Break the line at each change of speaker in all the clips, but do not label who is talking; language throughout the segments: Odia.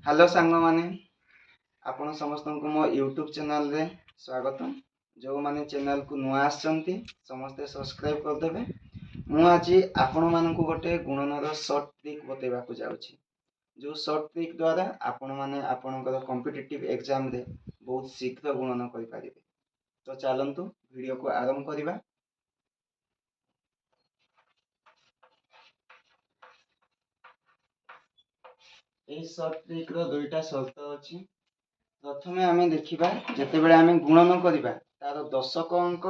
ହ୍ୟାଲୋ ସାଙ୍ଗମାନେ, ଆପଣ ସମସ୍ତଙ୍କୁ ମୋ ୟୁଟ୍ୟୁବ୍ ଚ୍ୟାନେଲରେ ସ୍ୱାଗତ। ଯେଉଁମାନେ ଚ୍ୟାନେଲକୁ ନୂଆ ଆସିଛନ୍ତି, ସମସ୍ତେ ସବସ୍କ୍ରାଇବ୍ କରିଦେବେ। ମୁଁ ଆଜି ଆପଣମାନଙ୍କୁ ଗୋଟେ ଗୁଣନର ସର୍ଟ ଟ୍ରିକ୍ ବତେଇବାକୁ ଯାଉଛି, ଯେଉଁ ସର୍ଟ ଟ୍ରିକ୍ ଦ୍ୱାରା ଆପଣମାନେ ଆପଣଙ୍କର କମ୍ପିଟେଟିଭ୍ ଏକ୍ଜାମରେ ବହୁତ ଶୀଘ୍ର ଗୁଣନ କରିପାରିବେ। ତ ଚାଲନ୍ତୁ, ଭିଡ଼ିଓକୁ ଆରମ୍ଭ କରିବା। ଏହି ସର୍ଟ ଟ୍ରିକ୍ର ଦୁଇଟା ସର୍ତ୍ତ ଅଛି। ପ୍ରଥମେ ଆମେ ଦେଖିବା, ଯେତେବେଳେ ଆମେ ଗୁଣନ କରିବା, ତାର ଦଶକ ଅଙ୍କ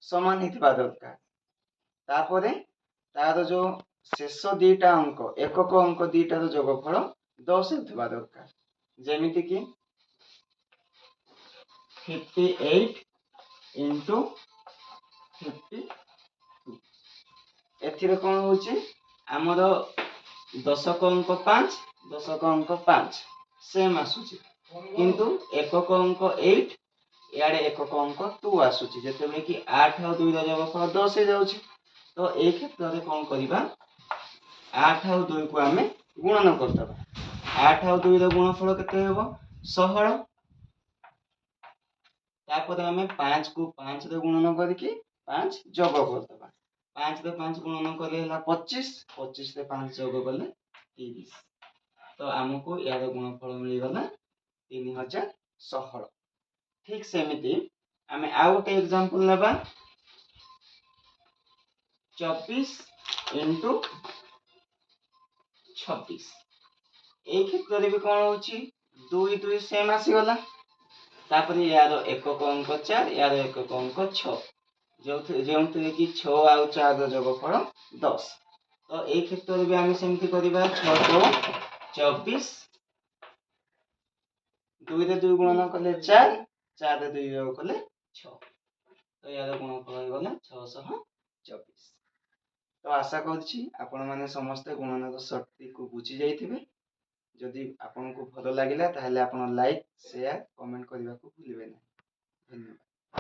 ସମାନ ହେଇଥିବା ଦରକାର। ତାପରେ ତାର ଯେଉଁ ଶେଷ ଦୁଇଟା ଅଙ୍କ, ଏକକ ଅଙ୍କ ଦୁଇଟାର ଯୋଗଫଳ 10 ହେଉଥିବା ଦରକାର। ଯେମିତିକି 58 ଇଣ୍ଟୁ 52। ଏଥିରେ କ'ଣ ହେଉଛି? ଆମର ଦଶକ ଅଙ୍କ 5, ଦଶକ ଅଙ୍କ 5 ସେମ୍ ଆସୁଛି, କିନ୍ତୁ ଏକକ ଅଙ୍କ 8, ଇଆଡ଼େ ଏକକ ଅଙ୍କ 2 ଆସୁଛି, ଯେତେବେଳେ କି 8 ଆଉ 2ର ଯୋଗଫଳ 10 ହେଇଯାଉଛି। ତ ଏଇ କ୍ଷେତ୍ରରେ କ'ଣ କରିବା? 8 ଆଉ 2କୁ ଆମେ ଗୁଣନ କରିଦେବା। 8 ଆଉ 2ର ଗୁଣଫଳ କେତେ ହେବ? 16। ତାପରେ ଆମେ 5କୁ 5ରେ ଗୁଣନ କରିକି 5 ଯୋଗ କରିଦେବା। 5ରେ 5 ଗୁଣନ କଲେ ହେଲା 25, 25ରେ 5 ଯୋଗ କଲେ 30। ତ ଆମକୁ ଏହାର ଗୁଣଫଳ ମିଳିଗଲା 3016। ଠିକ୍ ସେମିତି ଆମେ ଆଉ ଗୋଟେ ଏକ୍ଜାମ୍ପଲ ନେବା, 24 ଇଣ୍ଟୁ 26। ଏଇ କ୍ଷେତ୍ରରେ ବି କ'ଣ ହେଉଛି? 2, 2 ସେମ୍ ଆସିଗଲା। ତାପରେ ୟାର ଏକକ ଅଙ୍କ 4, ୟାର ଏକକ ଅଙ୍କ 6, ଯେଉଁଥିରେ କି 6 ଆଉ 4ର ଯୋଗଫଳ 10। ତ ଏଇ କ୍ଷେତ୍ରରେ ବି ଆମେ ସେମିତି କରିବା। 6 ଚଉ 24, 2ରେ 2 ଗୁଣନ କଲେ 4, 4ରେ 2 ଯୋଗ କଲେ 6। ତ ୟାର ଗୁଣଫଳ ହେଇଗଲା 624। ତ ଆଶା କରୁଛି ଆପଣମାନେ ସମସ୍ତେ ଗୁଣନର ସର୍ଟ ଟ୍ରିକ୍କୁ ବୁଝି ଯାଇଥିବେ। ଯଦି ଆପଣଙ୍କୁ ଭଲ ଲାଗିଲା, ତାହେଲେ ଆପଣ ଲାଇକ୍, ସେୟାର, କମେଣ୍ଟ କରିବାକୁ ଭୁଲିବେ ନାହିଁ। ଧନ୍ୟବାଦ।